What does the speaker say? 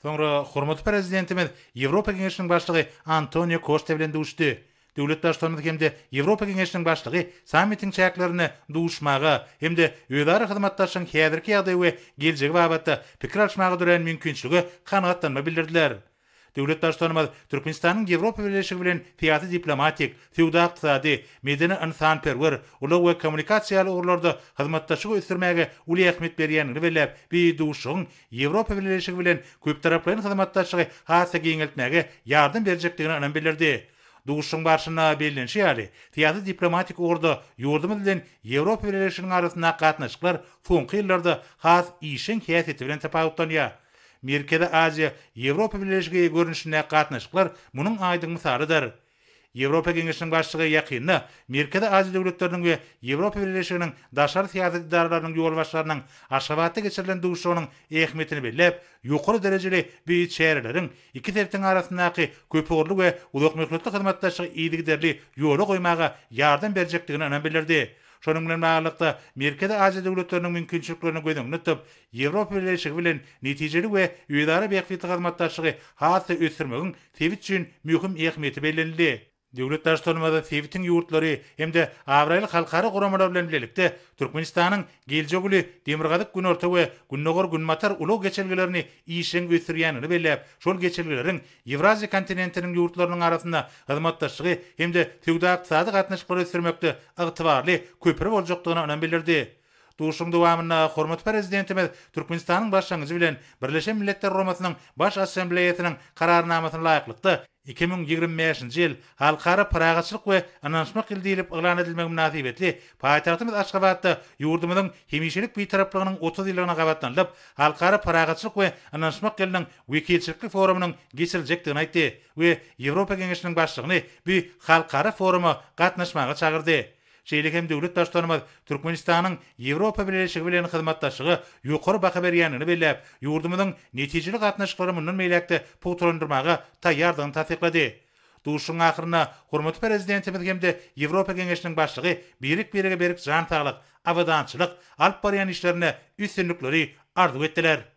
Soňra hormatly Prezidentimiz Ýewropa Geňeşiniň Başlygy Antonio Koşta bilen duşdy. Döwlet Baştutanymyz hem-de Ýewropa Geňeşiniň Başlygy sammitiň çäklerinde duşmaga hem-de özara hyzmatdaşlygyň häzirki ýagdaýy we geljegi babatda pikir alyşmaga dörän mümkinçilige kanagatlanma bildirdiler. Döwlet Baştutanymyz Türkmenistanyň Ýewropa Bileleşigi bilen syýasy-diplomatik, söwda-ykdysady, medeni-ynsanperwer, ulag we kommunikasiýa ýaly ugurlarda hyzmatdaşlygy ösdürmäge uly ähmiýet berýändigini belläp, bu duşuşygyň Ýewropa Bileleşigi bilen köptaraplaýyn hyzmatdaşlygy has-da giňeltmäge ýardam berjekdigine ynam bildirdi. Duşuşygyň barşynda bellenişi ýaly, syýasy-diplomatik ugurda ýurdumyz bilen Ýewropa Bileleşiginiň arasyndaky gatnaşyklar soňky ýyllarda has işjeň häsiýeti bilen tapawutlanýar. Merkezi Aziýa, Ýewropa Bileleşigi görnüşindäki gatnaşyklar munuň aýdyň mysalydyr. Ýewropa Geňeşiniň başlygy ýakynda Merkezi Aziýa döwletleriniň we Ýewropa Bileleşiginiň daşary syýasat edaralarynyň ýolbaşçylarynyň Aşgabatda geçirilen duşuşygynyň ähmiýetini belläp, ýokary derejeli bu çäreleriň iki sebitiň arasyndaky köpugurly we uzakmöhletli hyzmatdaşlygy yzygiderli ýola goýmaga ýardam berjekdigine ynam bildirdi. Şonuň bilen baglylykda, Merkezi Aziýa döwletleriniň mümkinçiliklerini göz öňünde tutup, Ýewropa Bileleşigi bilen netijeli we özara bähbitli hyzmatdaşlygy has-da ösdürmegiň sebit üçin möhüm ähmiýeti bellenildi. Döwlet Baştutanymyz sebitiň ýurtlary hem-de abraýly halkara guramalar bilen bilelikde Türkmenistanyň geljegi uly Demirgazyk-Günorta we Gündogar-Günbatar ulag geçelgelerini işjeň ösdürýändigini belläp, şol geçelgeleriň Ýewraziýa kontinentiniň ýurtlarynyň arasynda hyzmatdaşlygy hem-de söwda-ykdysady gatnaşyklary ösdürmekde ygtybarly köpri boljakdygyna ynam bildirdi. Duşuşygyň dowamynda hormatly Prezidentimiz Türkmenistanyň başlangyjy bilen Birleşen Milletler Guramasynyň Baş Assambleýasynyň Kararnamasyna laýyklykda, 2025-nji ýyl Halkara parahatçylyk we ynanyşmak ýyly diýlip yglan edilmegi mynasybetli paýtagtymyz Aşgabatda ýurdumyzyň hemişelik Bitaraplygynyň 30 ýyllygyna gabatlanylyp, Halkara parahatçylyk we ynanyşmak ýylynyň wekilçilikli forumynyň geçiriljekdigini aýtdy we Ýewropa Geňeşiniň başlygyny bu halkara foruma gatnaşmaga çagyrdy. Şeýle hem döwlet Baştutanymyz Türkmenistanyň Ýewropa Bileleşigi bilen hyzmatdaşlyga ýokary baha berýändigini belläp, ýurdumyzyň netijeli gatnaşyklary mundan beýläk-de pugtalandyrmaga taýýardygyny tassyklady. Duşuşygyň ahyrynda hormatly Prezidentimiz hem-de Ýewropa Geňeşiniň Başlygy birek-birege berk jan saglyk, abadançylyk, alyp barýan işlerinde üstünlikleri arzuw etdiler.